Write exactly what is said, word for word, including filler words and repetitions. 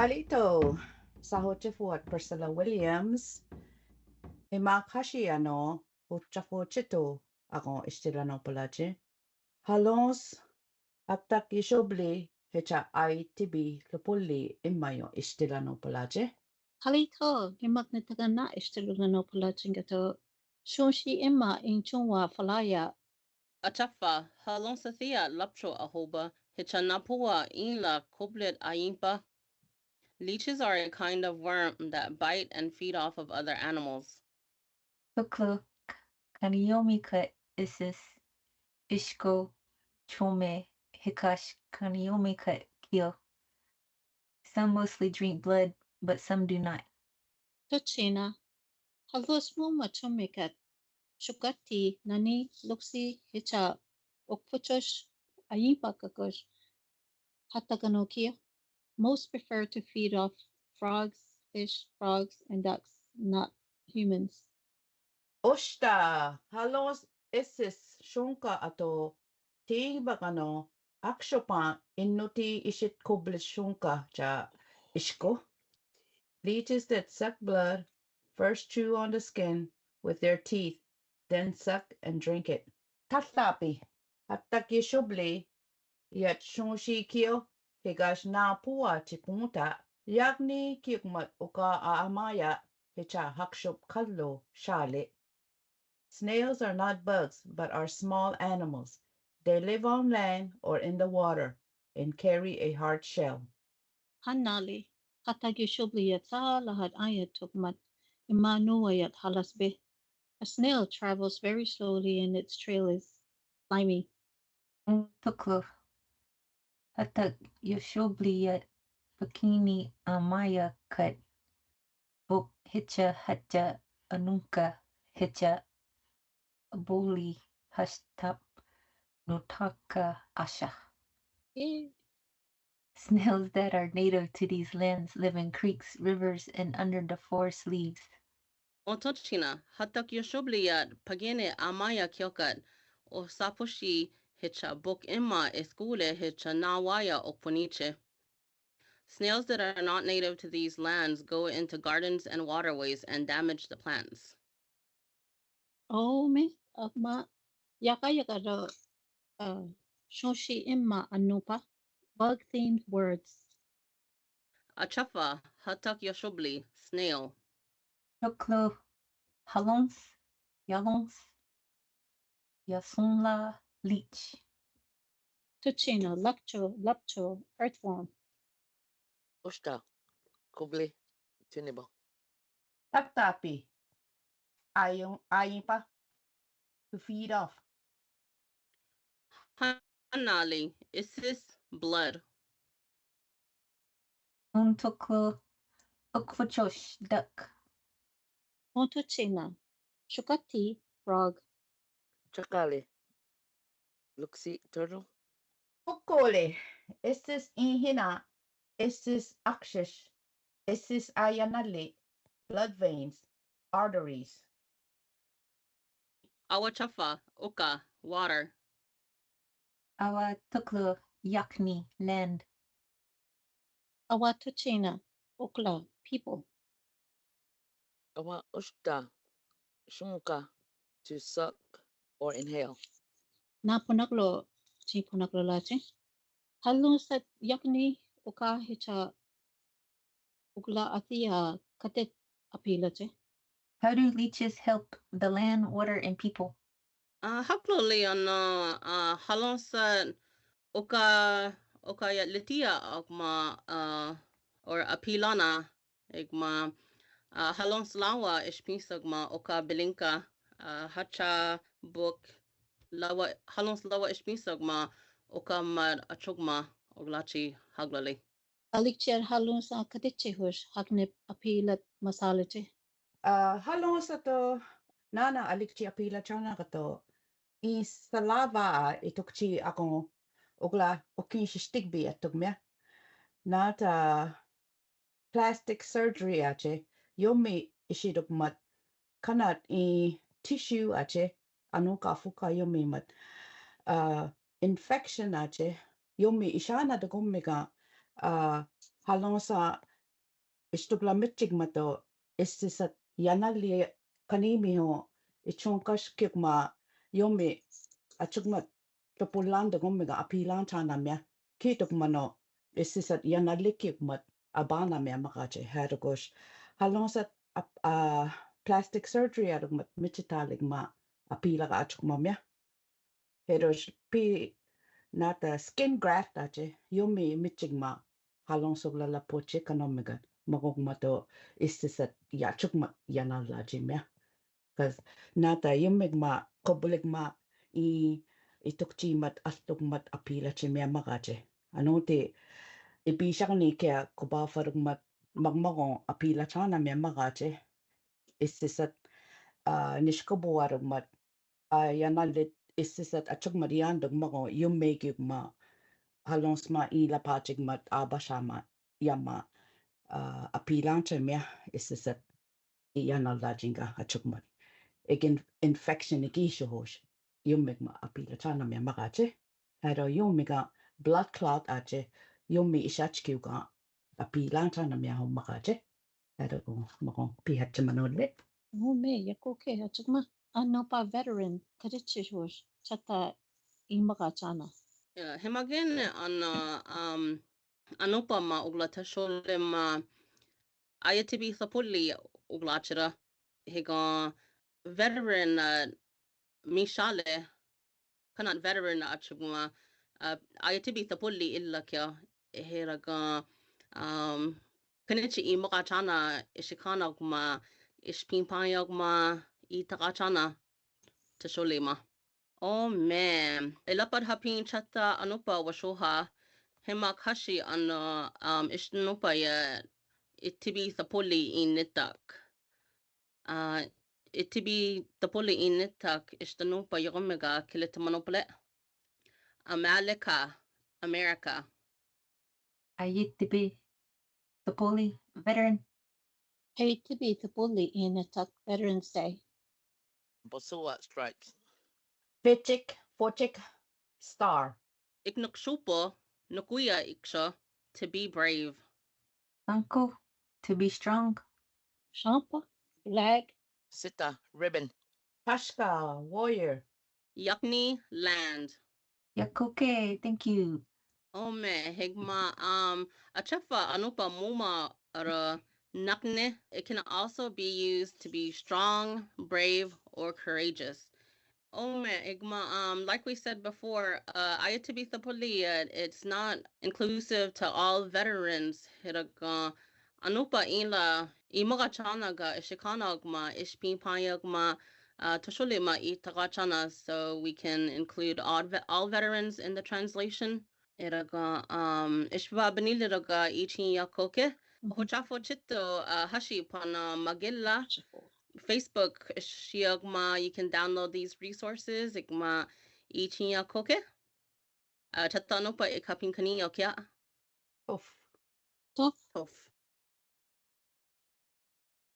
Alito, Sahotefuat Priscilla Williams, Imak Hashiano, Uchafochito, Agon Istilano Palache. Halons, Atak Yeshobli, Hecha Ai Tibi, Lupuli, Imayo Istilano Palache. Halito, Imak Nitagana Istilano Palachingato, Shunshi Ima in Chunwa Falaya. Achafa, Halonsathia Lapcho Ahoba, Hecha Napua Inla Koblet Aimpa. Leeches are a kind of worm that bite and feed off of other animals. Tuklo, Kaniomi Kut Isis, Ishko, Chome, Hikash, Kaniomi Kut Kio. Some mostly drink blood, but some do not. Tochina, Halos Muma Chomekat, Shukati, Nani, Luxi, Hecha, Okpuchosh, Ayimpa Kakosh, Hataganokio. Most prefer to feed off frogs, fish, frogs, and ducks, not humans. Oshta, Halons Isis Shunka Ato, Ti Bagano, Akshopan, Inuti Ishit Kublit Shunka, Cha Ishko. Leeches that suck blood, first chew on the skin with their teeth, then suck and drink it. Tatapi, Atak Yeshobli, Yat Shunshi Kio, Higash Na Pua Chipunta, Yagni Kiukmat Uka Aamaya, Hecha Hakshop Kallo, Shale. Snails are not bugs, but are small animals. They live on land or in the water and carry a hard shell. Hanali, Hatagi Shubli Yatsa Lahat Ayat Tukmat, Imanu Ayat Halasbe. A snail travels very slowly and its trail is slimy. Tuklo, Hatak Yoshobli Yat Bikini Amaya Kat, Bok Hicha Hacha Anunka Hicha Aboli Hashtap Notaka Asha. Eh. Snails that are native to these lands live in creeks, rivers, and under the forest leaves. Otochina, Hatak Yoshobli Yat Pagene Amaya Kiokat, Osaposhi Hicha Bok Emma Eskule Hicha Nawaya Okponiche. Snails that are not native to these lands go into gardens and waterways and damage the plants. Oh, me, uh, ma, yaka yaka do, uh, shoshi imma anupa, bug-themed words. Achafa, Hatak Yoshobli, snail. Choklo, halons, yalons, yasonla, leech. Tuchino, lapcho, lapcho, earthworm. Oshta, kubli, tunibo. Taktapi, ayon, ayimpa, to feed off. Hanali, isis, blood. Untoklo, ukfochosh, duck. Untochina, shukati, frog. Chakali, luksi, turtle. Ukole, isis inhina, isis akshish, isis ayanali, blood veins, arteries. Awachafa, uka, water. Awatuklo, yakni, land. Awatuchina, ukla, people. Awa ushta, shunka, to suck or inhale. Na punaklo, chi punaklo lachi. Halun sat yakni, uka hicha ukla atia katet apilache. How do leeches help the land, water, and people? Ah, hakloli ano, ah, halons uka, uka ya litia okma, ah, or apilana, ekma, ah, halons lawa ishpis okma uka bilinka, ah, hacha bok lawa, halons lawa ishpis okma uka mad achokma oglachi hakloli. Alikchiar halons a katichihush haknep apilat masalachi. Ah, halons ato nana alikchi apilachana kato. I salava a itukchi akon ukla ukin shistikbi atukmia. Nata plastic surgery ache, yomi ishidukmat kanat i tissue ache, anuka fuka yomi mat, ah, infection ache, yomi ishana dokommika, ah, halonsa Istok la mejek ma to, isisat yanalli kanimi ho, ichonkaskok ma, yomi, achok ma, to pulan to gomiga apilan tana mia. Kitok ma no, isisat yanalli kok ma, abana mia makache, herokos. Halong sat, ap-, ah, plastic surgery arok ma, mejitalik ma, apilak achok ma mia. Heros pi nata skin graft ache, yomi mejek ma, halong sok la la poche kano mega, magok ma to isisat yachok ma yanal la jimia. Kas nata yomi ma, kobulik ma, i, itok chi mat, astok mat, apila jimia makache. Ano te, ipisakni kea koba faruk mat, magmago apila tana mia makache. Isisat, ah, niskobo arok mat, ah, yanalli isisat achok ma dian dok mago, yomi kok ma, halong sma i la pachek ma, abasha ma, yama, ah, apilan che mia, isisat, i yanal la jinga achok ma. Egen infection iki shohosh, yomi ma, apila tana mia makache. Hero yomi ga blood clot ache, yomi ishach kiuka, apilan tana mia ho makache. Hero go, mago, pi hache manole. Oh, me, yakoke, achok ma. Anopa veteran, karichi shohosh, chata i makachana. Yeah, hemagen, ano, um, anopa ma ukla ta shole ma, aya tibi thapuli ukla chira. Higa veteran, uh, mi shale, kanan veteran achok ma, uh, aya tibi thapuli illa kya, heraga, um, kanichi i makachana, ishikana ma, ishpimpaya ma, i takachana, ta shole ma. Oh, man. Ilapad hapin chata anopa washoha, hema kashi ano, um, ishnopa ya, itibi thapuli initak. Ah, itibi thapuli initak, ishnopa yomega kilitamanopale. Amalika, America. Ayitibi thapuli, veteran. Ayitibi thapuli initak, Veterans Day. Bosowa, stripes. Fichik, fochik, star. Iknuk shupo, nukuya iksha, to be brave. Sanko, to be strong. Shampa, flag. Sita, ribbon. Pashka, warrior. Yakni, land. Yakoke, thank you. Ome, higma, um, achefa anopa muma ara nakne. It can also be used to be strong, brave, or courageous. Ome, higma, um, like we said before, uh, ayatibi thapuli, uh, it's not inclusive to all veterans. Hiraga, anopa ila, i makachana ga, ishikana gma, ishpimpaya gma, uh, ta shole ma i takachana, so we can include all, ve- all veterans in the translation. Iraga, um, ishpiba benili raga i chin yakoke. Mhm. Hochafo chito, uh, hashi pana magella. Hochafo. Facebook, shiagma, you can download these resources, igma i chin yakoke. Uh, chata anopa i kapin kani yokia. Tof. Tof. Tof.